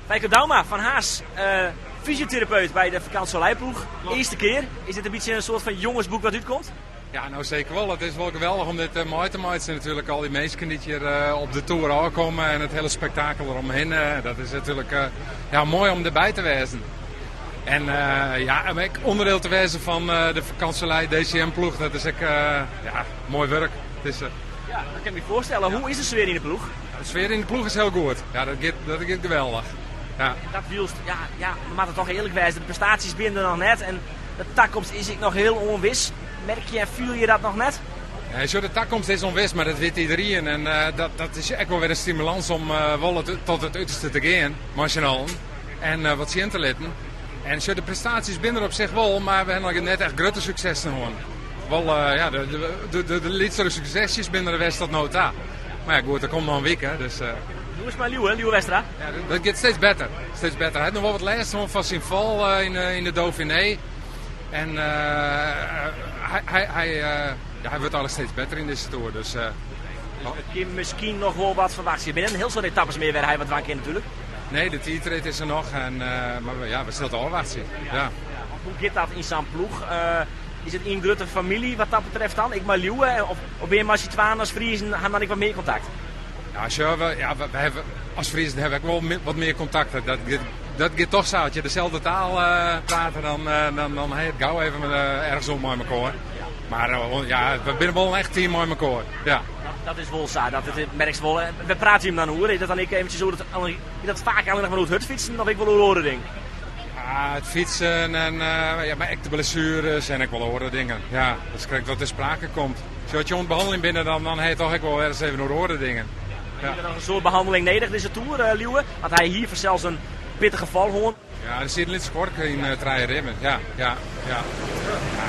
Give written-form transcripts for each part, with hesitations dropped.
Feiko Douma fan Harns, fysioterapeut by de Vacansoleilploech. Earste kear, is dit in bytsje in soart fan jongesboek wat útkomt? Ja, no seker wol. It is wol geweldich om dit mei te meitsjen natuerlik. Al dy minsken dy't hjir op de toer ôfkomme en it hiele spektakel eromhinne. Dat is natuerlik ja, moai om derby te wêzen. En ja, om ek ûnderdiel te wêzen fan de Vacansoleil DCM ploech, dat is ek ja, moai wurk. It is, Ja, dat kin ik my foarstelle. Hoe is de sfear yn de ploech? De sfear yn de ploech is hiel goed. Ja, dat giet geweldich. Ja. Dat wylst, ja, ja, we moatte toch earlik wêze, de prestaasjes binne der noch net en de takomst is ek noch hiel ûnwis. Merk je en fiel je dat noch net? Ja, sjoch, de takomst is ûnwis, mar dat wit iderien. En dat is ek wol wer in stimulans om wol tot it uterste te gean, mei syn allen. En wat sjen te litten. En sjoch, de prestaasjes binne der op sich wol, mar we hawwe noch net echt grutte suksessen hân. Wol, ja, de lytsere suksesjes binne der west tot no ta. Mar ja, goed, der komt noch in wike, dus... Hoe is it mei Lieuwe, Lieuwe Westra? Ja, dat giet steeds better. Steeds better. Hy hat noch wol wat lêst hân fan syn fal yn de Dauphiné. En hy, ja, hy wurdt alles steeds better yn dizze toer. Dus, Dus it kin miskien noch wol wat ferwachtsje. Der binne net in hiel soad etappes mear wêr hy wat dwaan kin natuerlik. Nee, de tiidrit is der noch. En, mar ja, we sille it ôfwachtsje. Ja. Hoe giet dat yn sa'n ploech? Is it ien grutte famylje wat dat betreft dan? Ek mei Lieuwe? Of binne je mei syn twaen as Friezen, ha dan ek wat mear kontakt? Ja, sjoch, we, ja, we hawwe, as Friezen hawwe we ek wol wat mear kontakt. Dat giet toch sa. As je deselde taal prate, dan ha je it gau even ergens om mei mekoar. Mar ja, we binne wol in echt team mei mekoar. Ja. Dat is wol sa, dat it, merkst wol. Wêr prate jim dan oer? Is dat dan ek eventsjes oer it, is dat faak allinnich mar oer it hurdfytsen of ek wol oer oare dingen? Ja, it fytsen en ja, mar ek de blessueres en ek wol oare dingen. Ja, dat is krekt wat ter sprake komt. Sjoch, as je oan it behanneljen binne, dan ha je toch ek wol ergens even oer oare dingen. Ja. Is der noch in soad behanneling nedich dizze toer, Lieuwe? Want hy hie fansels in pittige fal hân. Ja, der siet in lyts skuorke yn trije ribben. Ja, ja, ja.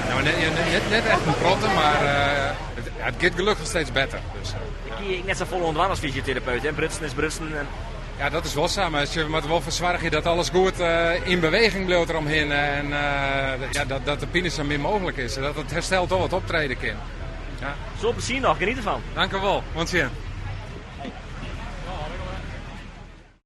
Ja, no, net echt in protte, mar it giet gelokkich steeds better. Dus. Dêr kin je ek net safolle oan dwaan as fysioterapeut, hè? Brutsen is brutsen. En... Ja, dat is wol sa, mar we moatte wol foar soargje dat alles goed yn beweging bliuwt eromhinne en ja, dat de pine sa min mooglik is, dat it herstel toch wat optrede kin. Ja. Soad plezier noch, geniet derfan. Dankewol, oant sjen.